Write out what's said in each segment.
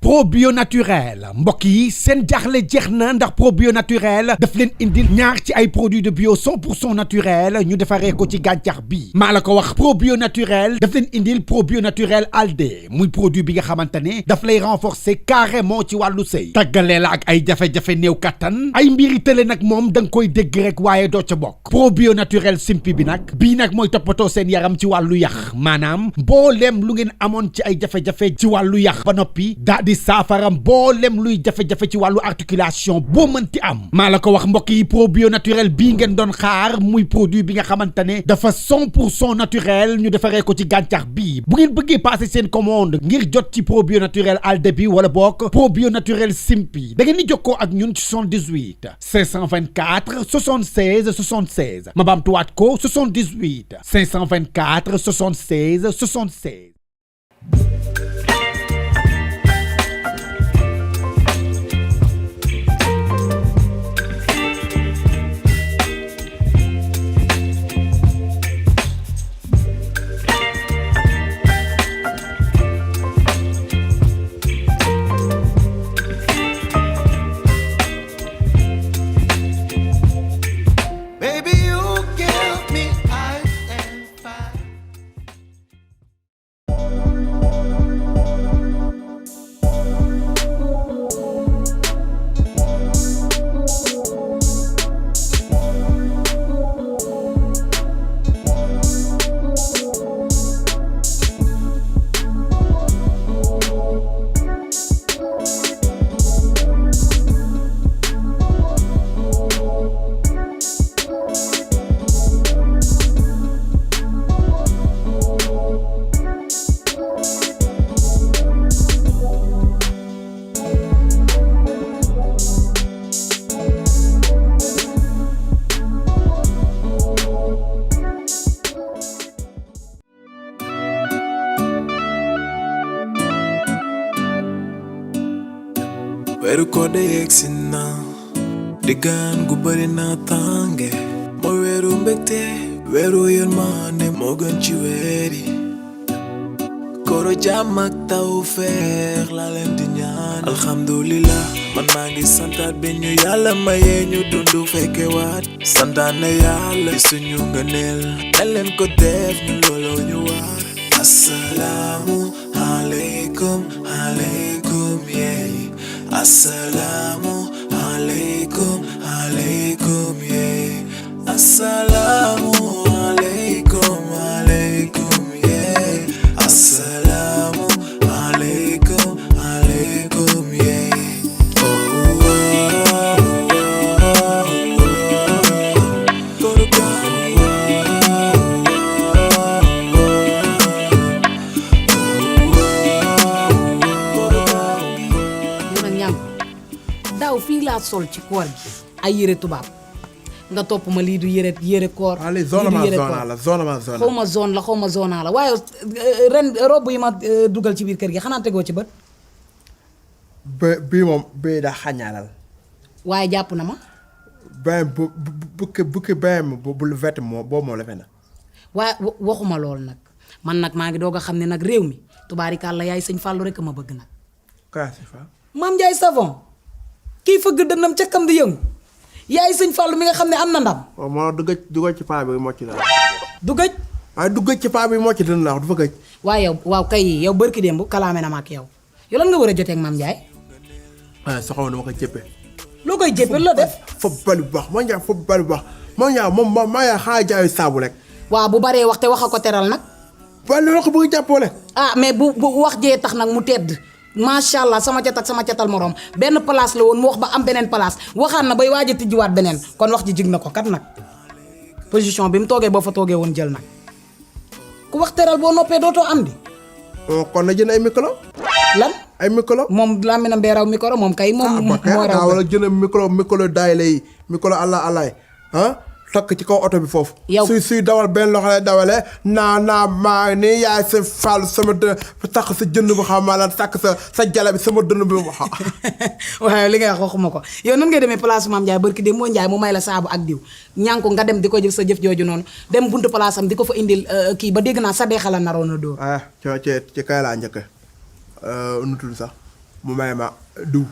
probio naturel mbokk yi seen jaaxle jeex na ndax probio naturel daf leen indil ñaar ci ay produits de bio 100% naturel ñu defaree ko ci gàncax bi maa la ko wax probio naturel daf leen indil probio naturel alde muy produit bi nga xamante ne daf lay renforcer carrément ci wàllu sëy tàggalee la ak ay jafe-jafe néew kattan ay mbiri tële nag moom da nga koy dégg rek waaye doo ca bokk probio naturel simpi bi nag bii nag mooy toppatoo seen yaram ci wàllu yax maanaam mbooleem lu ngeen amoon ci ay jafe-jafe ci wàllu yax ba noppi daa di saafara mbooleem luy jafe-jafe ci wàllu articulation boo mënti am maa la ko wax mbokk yi probio naturel bii ngeen doon xaar muy produit bi nga xamante ne dafa 100% naturel ñu defaree ko ci gàncax bii bu ngeen bëggee passer seen commande ngir jot ci probio naturel alde bi wala bokk probio naturel simpi da ngeen di jokkoo ak ñun ci 78 524 76 76 ma baamtuwaat ko 78 524 76 76. weeru koor de yegsi na diggaan gu bari na tànge mooy weeru mbégte weeru yërmande moo gën ci weer yi kooro jàmm ak tawfeex la leen di ñaan alhamdulillah man maa ngi santaat bi ñu yàlla mayee ñu dundu fekke waat santaane yàlla ci suñu ngëneel dañ leen ko def ñu looloo ñu waar assalaamu aleykum aleykum yeey assalamu alaikum alaikum yeah assalamu alaikum alaikum yeah assalamu alaikum alaikum yeah fii laa sol ci koor gi ay yére tubaab nga topp ma lii du yére koor lii zone ma zone la waaye ren robb yi ma dugal ci biir kër gi xanaa tegoo ci bët bii moom bii daa xañaalal waaye jàpp na ma benn bukki benn bu lu vert boobu moom la fe na waaye waxuma loolu nag man nag maa ngi doog a xam ne nag réew mi tubaarikàlla yaay sëñ Fallou rek ma bëgg nag Maam Ndiaye Savon kii fëgg dënnam ca kam di yëngu yaay sëñ Fallou mi nga xam ne am na ndam. waaw moo duggaj ci paa bi mocc la. duggaj. waaye duggaj ci paa bi mocc dënn la wax du fa gëj. waaw yow waaw kay yow bërki démb kalaame na ma ak yow yow lan nga war a jotee ak Maam Ndiaye. ah soxna dama koy jëppee. loo koy jëppee loo def. foofu bali bu baax Maam Ndiaye foofu bali bu baax Maam Ndiaye moom Maam Ndiaye xanaa jaayu saabu rek. waaw bu baree wax te wax a ko teral nag. waaye loolu ko bëgg jàppoole. ah mais bu wax jee tax nag mu tedd. macha allah sama cat ak sama catal morom benn place la woon mu wax ba am beneen place waxaan na bay waaj a tijjiwaat beneen kon wax ji jig na ko kat nag position bi mu toogee boo fa toogee woon jël nag ku wax teral boo noppee dootoo am di. kon na jënd ay micro. lan ay micro. moom Lamine Mbéraw micro moom kay. moom moo raw wala jënd micro daay lay micro allah ah. takk ci kaw oto bi foofu. yow suy dawal benn loxo lay dawalee naa maa nii yaay sa Fall sama takk sa jënd bu xam maa la takk sa jala bi sama dënn bi. waaye li nga wax waxuma ko yow nan ngay demee place Mame Ndiaye barki dem moo Ndiaye mu may la saabu ak diw ñaan ko nga dem di ko jëf sa jëf jooju noonu dem buntu place am di ko fa indil kii ba dégg naa sa deexala naroon na dóor. ci kay laa njëkk nu tudd sax mu may ma diw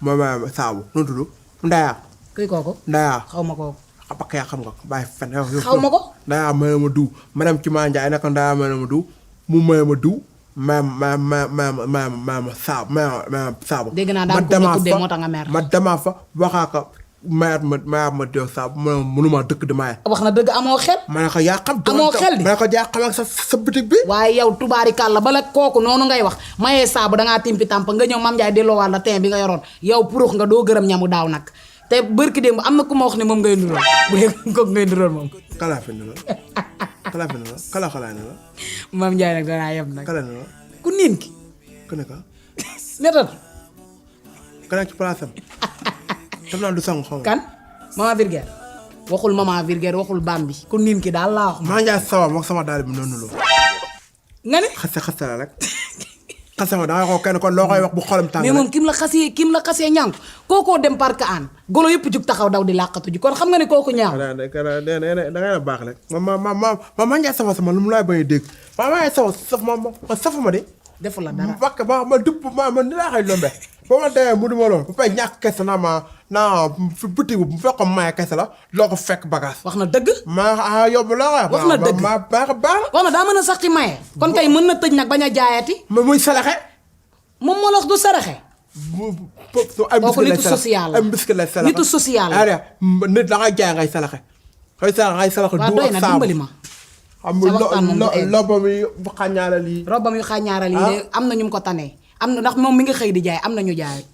mu may ma saabu nu tudd Ndaya. kuy kooku. Ndaya xaw ma kooku. parce que xam nga ko bàyyi fen. xaw ma ko. Ndaya may ma diw ma dem ci maa Njaay naka Ndaya may ma diw mu may ma diw ma saabu. dégg naa daal ko nga tuddee moo tax nga mer. ma demaa fa waxaa ko mayaat ma diw saabu mënuma dëkk di maye. wax na dëgg amoo xel. ma ne ko yaa xam. amoo xel di ma ne ko yaa xam ak sa bitig bi. waaye yow tubaari kàlla bala kooku noonu ngay wax mayee saabu dangaa timpi tàmp nga ñëw Mame Ndiaye delloowaat la teen bi nga yoroon yow purux nga doo gërëm ñamu daaw nag te bërki démb am na ku ma wax ne moom ngay ndurool bu dee kooku ngay ndurool moom. kalaa fi ne la kalaa fi ne la kalaa ne la. Mame Ndiaye nag danaa yem nag. kalaa ne la. ku niin ki. ku ne ka. netat. kalaa ci place am. daf naa du sangu xaw ma. kan maman Virgère waxul maman Virgère waxul Bambi ku niin ki daal laa wax. maa Njaay sawa moom sama daal bi noonu loo. nga ne. xase la rek. xase ma dangay xool kenn kon loo koy wax bu xolam tàng. mais moom kim la xasee ñànk kookoo dem parc an golo yëpp jug taxaw daw di làqatu ji kon xam nga ne kooku ñaaw. da ngay baax rek. maa Njaay sama lu mu laay bañ a dégg maa Njaay safa ma de. defu la dara parce que ma dëpp ma ni laa xëy lombe ba ma demee mu duma loolu ba pare ñàkk kese naa fi boutique bu fekkoon maye kese la loo ko fekk bagage. wax na dëgg. maa yóbbu la wax na dëgg baax wax na daa mën a sax ci maye. kon kay mën na tëj nag bañ a jaayati. muy salaxe. moom moo la wax du saraxe. kooku nitu social la ay biscuit lay salaxe nitu social la. nit da ngay jaay ngay salaxe. ngay salaxe waaw doy na dimbali ma. xam nga lobam yi xàññaara lii. robam yu xàññaara lii de am na ñu ko tanee am na ndax moom mi nga xëy di jaay am na ñu jaayut.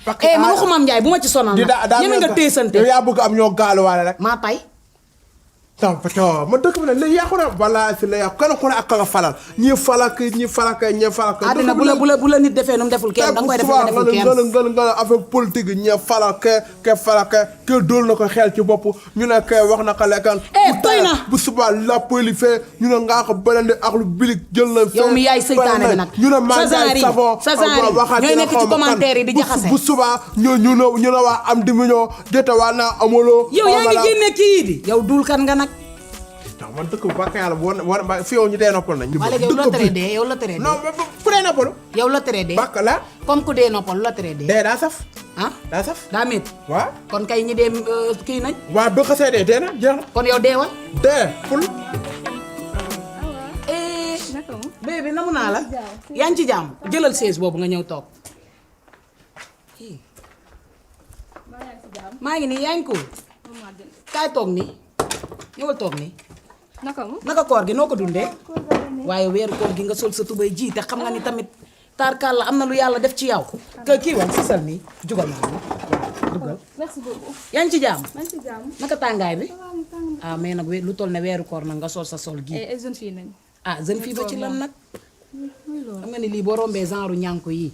parce que ma waxu Mame Ndiaye bu ma ci sonal nag ñeme nga téesante. yow yaa bëgg am ñoo gaaluwaale rek. maa tay. ma dëkk bi nag léegi yàqu na walla si la yàqu kenn ku ne ak ka nga falal ñii falak. àddina bu la nit defee nu mu deful kenn danga koy def nga deful kenn. nga affaire politique yi ñii falal ke falak ke dóor na ko xel ci bopp ñu ne ke wax na ko lekkan. doy na bu subaa la poli fee ñu ne ngaa ko beneen di ak lu bilig jël na. yow mi yaay seytaane bi nag. ñu ne maa ngi savon sa genre yi ñooy nekk ci commentaire yi di jaxase. bu subaa ñu ne waa am di million déeta waa naa amuloo. yow yaa ngi génne kii di yow dul kan nga nag. man dëkk bu baax yàlla bu fi yow ñu dee noppal nañ. waa léegi yow la teree dee yow la teree dee. non ku dee noppalu. yow la teree dee. bàkk la. comme ku dee noppalu la teree dee. dee daa saf. ah daa saf. daa métti. waaw. kon kay ñi dee kii nañ. waaw bu xasee dee na jeex na. kon yow deewal. dee ful. bébé namu naa la. yaa ngi ci jàmm jëlal chaise boobu nga ñëw toog. maa ngi nii yaa ngi ko. kaay toog nii ñëwal toog nii. naka koor gi noo ko dundee. waaye weeru koor gi nga sol sa tubay ji te xam nga ni tamit tarkal la am na lu yàlla def ci yow. kii woon si sal nii jugal naa la dugal. merci beaucoup. yaa ngi ci jàmm. maa ngi ci jàmm. naka tàngaay bi. ah mais nag lu toll ne weeru koor nag nga sol sa sol gi. ay jeune fille nañ. ah jeune fille ba ci lan nag. xam nga ni lii boo rombee genre ñànko yi.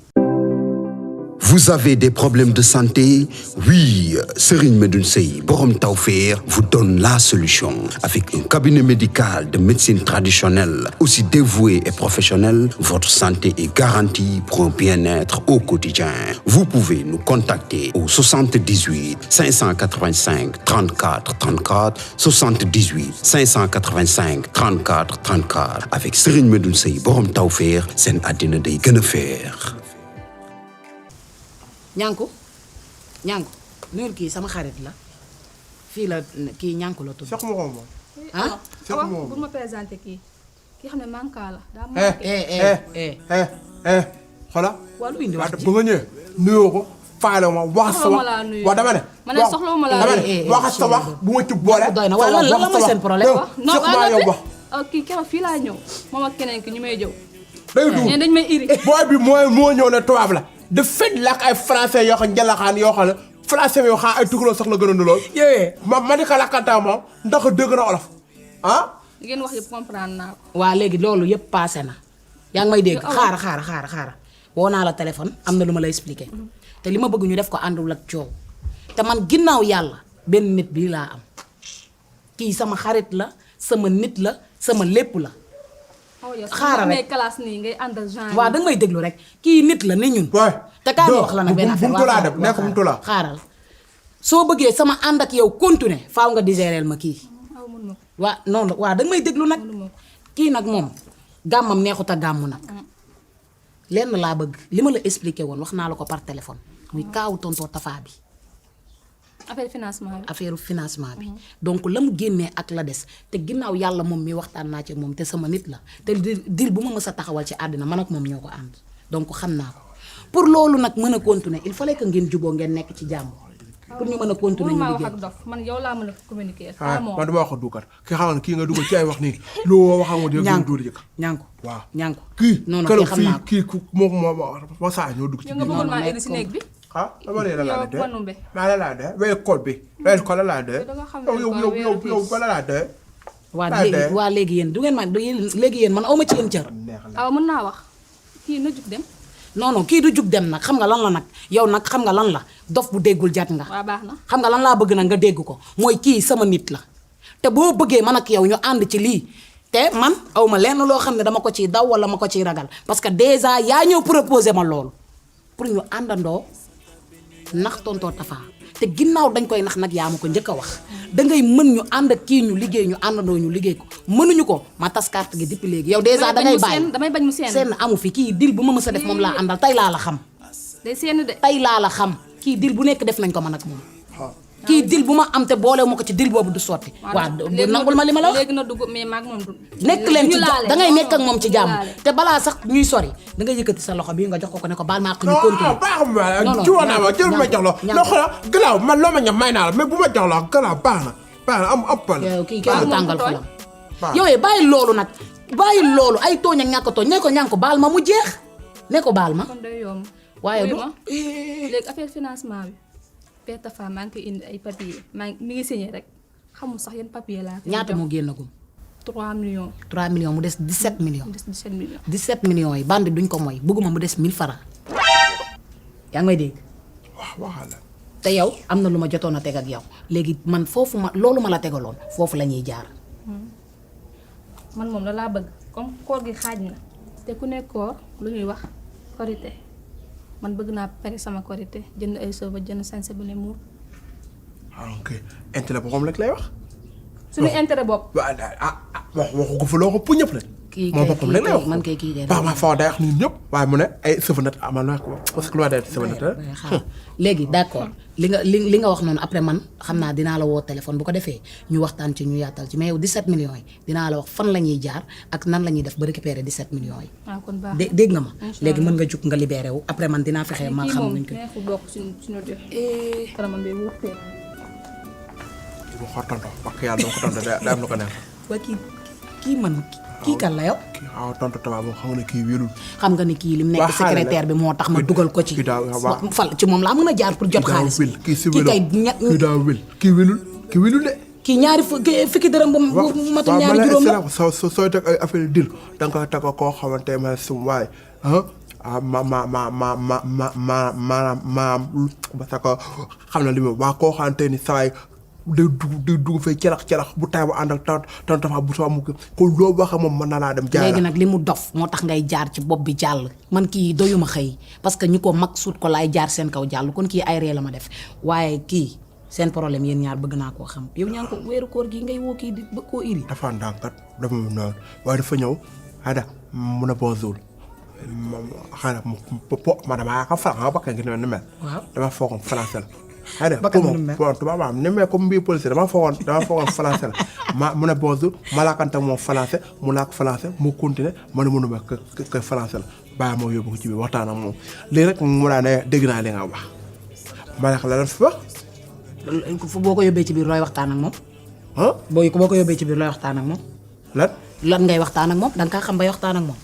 Vous avez des problèmes de santé? Oui, Serigne Medoune Sey Borom Tawfekh vous donne la solution. Avec un cabinet médical de médecine traditionnelle, aussi dévoué et professionnel, votre santé est garantie pour un bien-être au quotidien. Vous pouvez nous contacter au 78 585 34 34, 78 585 34 34. Avec Serigne Medoune Sey Borom Tawfekh, seen àddina day gën a feex. ñànku nuyul kii sama xarit la fii la kii ñànku la tudd. Cheikh Mouhamed. ah Cheikh Mouhamed bu ma présenté kii xam ne manka la. daa xoolal. waa lu indi wax ji ba nga ñëwee nuyoo ko faale ma wax sa wax waaw dama ne. ma ne soxla ma laa nuyu wax sa wax bu ma ci boole. doy na wala lan la mooy seen problème. non waaw kii keroog fii laa ñëw moom ak keneen ki ñu may jëw. day dugg dañ may iri. booy bi moo ñëw ne tubaab la. de fait làkk ay français yoo xam njalaxaan yoo xam ne français yoo xam ay tukuloo sax la gën a lool. ma di ko làkkantaa moom ndax dégg na olof ah. li ngeen wax yëpp comprendre naa ko. waa léegi loolu yëpp passé na yaa ngi may dégg xaara woo naa la téléphone am na lu ma la expliqué te li ma bëgg ñu def ko àndul ak coow te man ginnaaw yàlla benn nit bii laa am kii sama xarit la sama nit la sama lépp la. xaaral rek classe nii ngay ànd ak genre. waaw danga may déglu rek kii nit la ni ñun. te kaa wax la nag benn affaire xaaral soo bëggee sama ànd ak yow continuer faaw nga digérer ma kii. waaw noonu waaw danga may déglu nag. kii nag moom gàmmam neexut a gàmm nag. lenn laa bëgg li ma la expliqué woon wax naa la ko par téléphone muy kaawu tonton Tafa bi. affaire financement bi. affaire financement bi. donc la mu génnee ak la des te ginnaaw yàlla moom mi waxtaan naa ci moom te sama nit la te dil bu ma mës a taxawal ci àddina man ak moom ñoo ko ànd donc xam naa ko pour loolu nag mën a continuer il fallait que ngeen juboo ngeen nekk ci jàmm. pour ñu mën a continuer ñu liggéey. wax ak dof man yow laa mën a communiquer. man dama wax ak duukat ki xam ne kii nga dugal ci ay wax nii loo wax ak ma dégg duul jëkk ñànku waaw ñànku kii non non keroog xam naa fii kii moo saa ñoo dugg ci nga bëggoon maa indi si néeg bi. dama ne la laa de Wanumbe. la laa de weeru kool bi weeru kool la laa de yow ba la laa de waa léegi yéen du ngeen ma léegi yéen man awma ci yéen cër. aw mën naa wax kii na jug dem. non kii du jug dem nag xam nga lan la nag yow nag xam nga lan la dof bu déggul jat nga. waaw baax na xam nga lan laa bëgg nag nga dégg ko mooy kii sama nit la te boo bëggee man ak yow ñu ànd ci lii te man awma lenn loo xam ne dama ko ciy daw wala ma ko ciy ragal parce que déjà yaa ñëw proposé ma loolu pour ñu àndandoo nax tonton Tafa te ginnaaw dañ koy nax nag yaa ma ko njëkk a wax dangay mën ñu ànd ak kii ñu liggéey ñu àndandoo ñu liggéey ko mënuñu ko ma tas carte gi depuis léegi yow déjà dangay bàyyi damay bañ mu seen amu fi kii dil bu ma mës a def moom laa àndal tey laa la xam day seen de tey laa la xam kii dil bu nekk def nañ ko man ak moom kii dil bu ma am te boole ma ko ci dil boobu du sotti waaw nangul ma li ma la wax léegi na dugg mais maag moom du nekk leen ci dangay nekk ak moom ci jàmm te balaa sax ñuy sori dangay yëkkati sa loxo bii nga jox ko ne ko baal maa ko ñu continuer baax ma ci woon naa ma jël ma jox la loo xoolal galaaw man loo ma ñam may naa la mais bu ma jox la galaaw baax na am ëppal kii kenn du tàngal xolam yow bàyyi loolu nag bàyyi loolu ay tooñ ak ñàkk tooñ ne ko ñànk baal ma mu jeex ne ko baal ma kon day yomb waaye du léegi affaire financement bi Père Tafa maa ngi koy indi ay papier mi ngi signé rek xamul sax yan papier laa koy ñaata moo génnagum 3 millions 3 millions mu des 17 millions mu des 17 millions 17 millions yi bandi duñ ko mooy bëgguma mu des 1000 francs yaa ngi may dégg waxal te yow am na lu ma jotoon a teg ak yow léegi man foofu ma loolu ma la tegaloon foofu la ñuy jaar man moom la laa bëgg comme koor gi xaaj na te ku ne koor lu ñuy wax korité man bëgg naa pare sama korité jënd ay sova jënd sañse bu ne muur ok intérêt boppam rek lay wax suñu intérêt bopp waxu ko fa loo ko pour ñëpp la moom boppam rek lay wax man kay kii kay baax ma faw day wax ñun ñëpp waaye mu ne ay sëfanat amal na parce que lu waa day sëfanat léegi d'accord li nga wax noonu après man xam naa dinaa la woo téléphone bu ko defee ñu waxtaan ci ñu yaatal ci mais yow 17 millions yi dinaa la wax fan la ñuy jaar ak nan la ñuy def ba récupérer 17 millions yi kon baax dégg nga ma léegi mën nga jug nga libéré wu après man dinaa fexee ma xam nañ ko neexu bokk suñu def kanamam bi wuute bu xor tonto parce que yàlla doo ko tonto day am lu ko neex waa kii man kii kan la yow kii xaw tonto Tafa moom xam nga ne kii wérul xam nga ni kii lim nekk secrétaire bi moo tax ma dugal ko ci fal ci moom laa mën a jaar pour jot xaalis kii si kii kay kii daa wil kii wilul de kii ñaari fukki dërëm bu matul ñaari juróom la sooy teg ay affaire dil danga koy teg koo xamante ma sum waay maanaam parce que xam na li mu waa koo xamante ni sawaay day dugg fay cerax bu tay bu ànd ak tan Tafa bu soo mu ko loo wax moom mën na laa dem jaar léegi nag li mu dof moo tax ngay jaar ci bopp bi jàll man kii doyuma xëy parce que ñi ko mag suut ko laay jaar seen kaw jàll kon kii ay ree la ma def waaye kii seen problème yéen ñaar bëgg naa koo xam yow ñaa ngi ko weeru koor gi ngay woo kii di bëgg koo iri dafa ndànkat dafa mu noonu waaye dafa ñëw ada mun a bonjour xanaa ma damaa xam fa nga bakka ngi ne mel dama foogoon français la xëy na pour tubaab am ni mais comme mbii policier dama foogoon français la mu ne bonjour ma laakante moom français mu laak français mu continuer ma ne mënuma que français la bàyyi moo yóbbu ko ci biir waxtaan ak moom lii rek mu daa ne dégg naa li nga wax ma ne la lan fi wax boo ko yóbbee ci biir looy waxtaan ak moom boo ko yóbbee ci biir looy waxtaan ak moom lan ngay waxtaan ak moom danga kaa xam bay waxtaan ak moom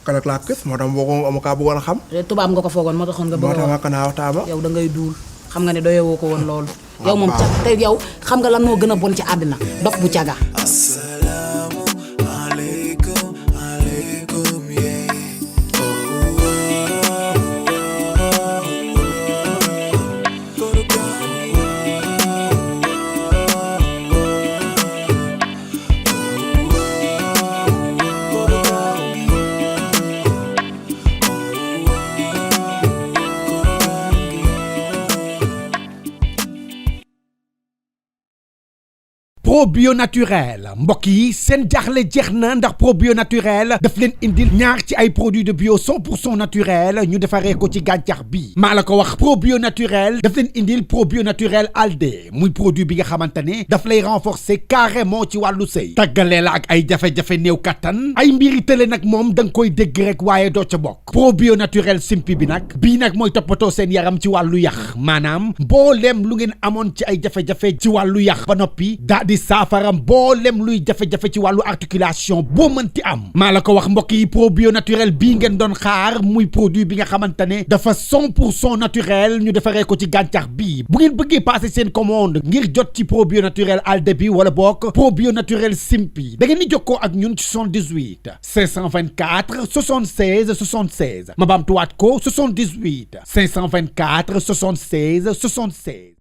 kan ak laa kës moo tax boo ko am kaa bëggoon a xam tubaab nga ko foogoon moo taxoon nga bëgg moo tax ma naa waxtaan yow da ngay duul xam nga ne doyewoo ko woon loolu yow moom ca te yow xam nga lan moo gën a bon ci àddina dof bu caga Assalaamu aleykum aleykum yee probio naturel mbokk yi seen jaaxle jeex na ndax probio naturel daf leen indil ñaar ci ay produits de bio 100% naturel ñu defaree ko ci gàncax bi maa la ko wax probio naturel daf leen indil probio naturel alde muy produit bi nga xamante ne daf lay renforcer carrément ci wàllu sëy tàggalee la ak ay jafe-jafe néew kattan ay mbiri tële nag moom da nga koy dégg rek waaye doo ca bokk probio naturel simpi bi nag bii nag mooy toppatoo seen yaram ci wàllu yax maanaam mbooleem lu ngeen amoon ci ay jafe-jafe ci wàllu yax ba noppi daa di saafara mbooleem luy jafe-jafe ci wàllu articulation boo mënti am maa la ko wax mbokk yi probio naturel bii ngeen doon xaar muy produit bi nga xamante ne dafa 100% naturel ñu defaree ko ci gàncax bi bu ngeen bëggee passer seen commande ngir jot ci probio naturel alde bi wala bokk probio naturel simpi da ngeen di jokkoo ak ñun ci 78 524 76 76 ma baamtuwaat ko 78 524 76 76